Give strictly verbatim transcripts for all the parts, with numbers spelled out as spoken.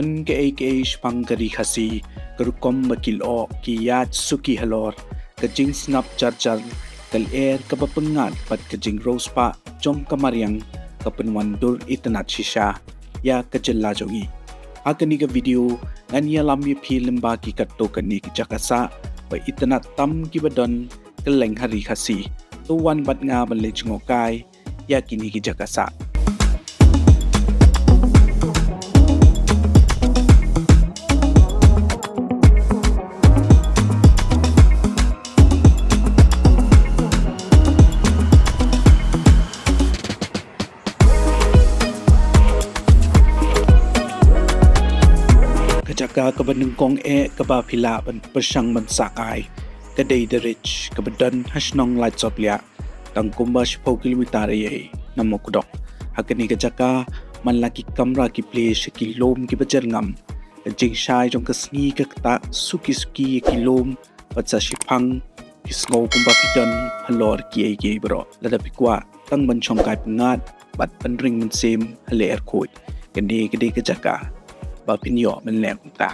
Kaei kaei shaphang ka ri Khasi, ka rukom ba ki lyoh ki ïaid suki halor, ka jingsngap jar jar, ka lyer kaba pyngngad bad ka jingriewspah jong ka mariang ka pynwan dur itynnad shisha ïa ka jylla jong ngi. Ha kane ka video ngan ïalam ïa phi lyngba ki katto katne ki jaka sah ba itynnad tam kiba don kylleng ha ri Khasi. To wan bad nga ban leit jngohkai ïa kine ki jaka sah. Ka jaka kaba nyngkong eh kaba phi lah ban pyrshang ban sah kai ka dei The Ridge kaba don ha shnong Laitsopliah, tang kumba shiphew kilometer eiei na Mawkdong. Ha kane ka jaka man la ki kamra ki plie sha ki lum kiba jyrngam. Ka jingshai jong ka sngi ka ktah suki suki ïa ki lum bad sa shiphang ki sngew kumba phi don halor kiei kiei baroh. Lada phi kwah tang ban shongkai pyngngad bad ban ring mynsiem ha lyer khuid, kane ka dei ka jaka ba phin ïoh ban leh kumta.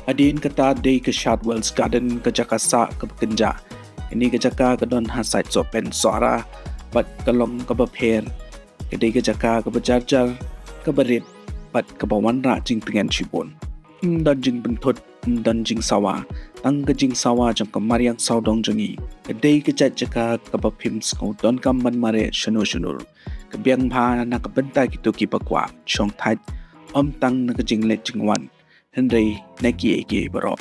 Hadien kata dei ka Shadwell's Garden, ka jaka sah kaba kynjah. Kane ka jaka ka don ha side Sohpen Sohra bad ka long kaba pher. Ka dei ka jaka kaba jar jar, kaba rit bad kaba wanrah jingtngen shibun. Ym don jingpynthut, ym don jingsawa, tang ka jingsawa jong ka mariang sawdong jong ngi. Ka dei ka jait jaka kaba phim sngew donkam ban mareh shano shano ruh. Ka biang bha na ka bynta kito kiba kwah shongthait, ym tang na ka jingleit jingwan, hynrei na kiei kiei baroh.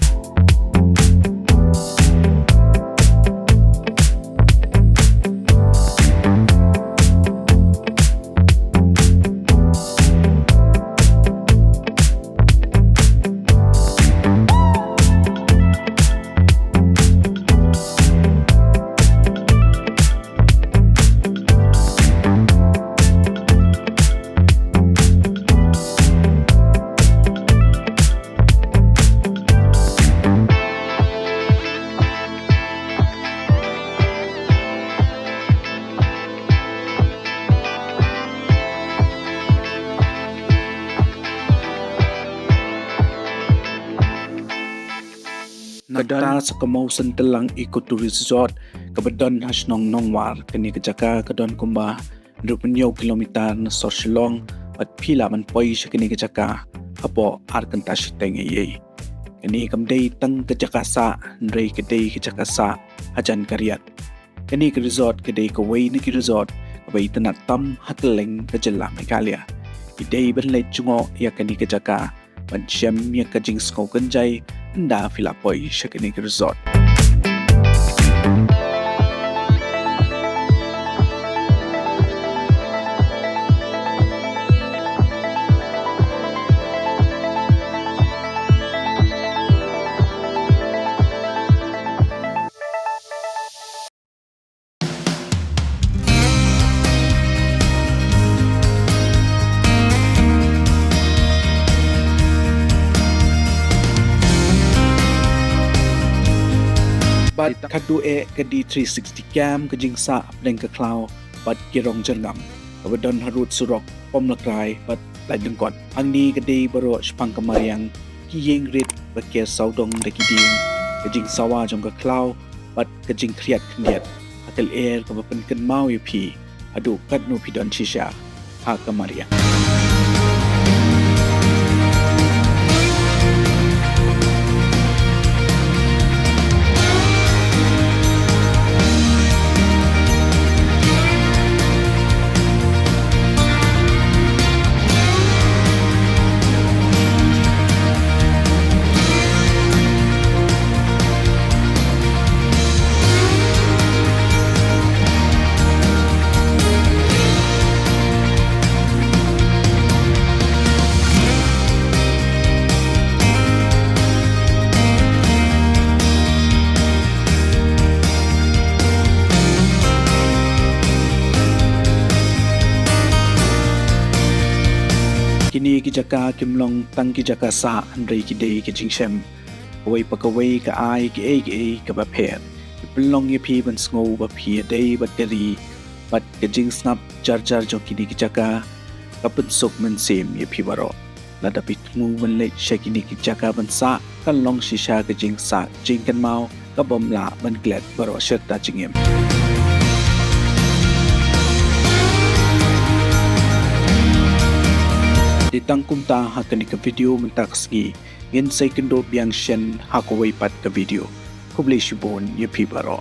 Nangta sa ka Mawsyntylang Eco Tourist Resort kaba don ha shnong Nongwar, kane ka jaka ka don kumba hynriewphew kilometer na sor Shillong, bad phi lah ban poi sha kane ka jaka hapoh ar kynta shiteng eiei. Kane kam dei tang ka jaka sah, hynrei ka dei ka jaka sah hajan ka riat. Kane ka resort ka dei kawei na ki resort kaba itynnad tam ha kylleng ka jylla Meghalaya. Phi dei ban leit jngoh ïa kane ka jaka ban shem ïa ka jingsngew kynjai ynda phi la poi sha kane ka resort. Bad khatduh eh ka D three sixty cam, ka jingsah hapdeng ka khlaw bad ki rong jyrngam kaba don harud surok Pomlakrai bad Laityngkot. Hangne ka dei baroh shaphang ka mariang, ki ïing rit ba ker sawdong da ki dieng, ka jingsawa jong ka khlaw bad ka jingkhriat khyndiat ha ka lyer kaba pynkynmaw ïa phi haduh katno phi don shisha ha ka mariang. Ki jaka kim long tang ki jaka sah hynrei ki dei ka jingshem. Kawei pa kawei ka ai kiei kiei kaba pher. Ki pynlong ïa phi ban sngew ba phi ïadei bad ka ri bad ka jingsngap jar jar jong kine ki jaka ka pynsuk mynsiem ïa phi baroh. Lada phi thmu ban leit sha kine ki jaka ban sah kan long shisha ka jingsah jingkynmaw ka bym lah ban klet baroh shirta jingim. Dei tang kumta ha kane ka video mynta ka sngi, ngin sa ïakynduh biang shen ha kawei pat ka video. Khublei shibun ïa phi baroh.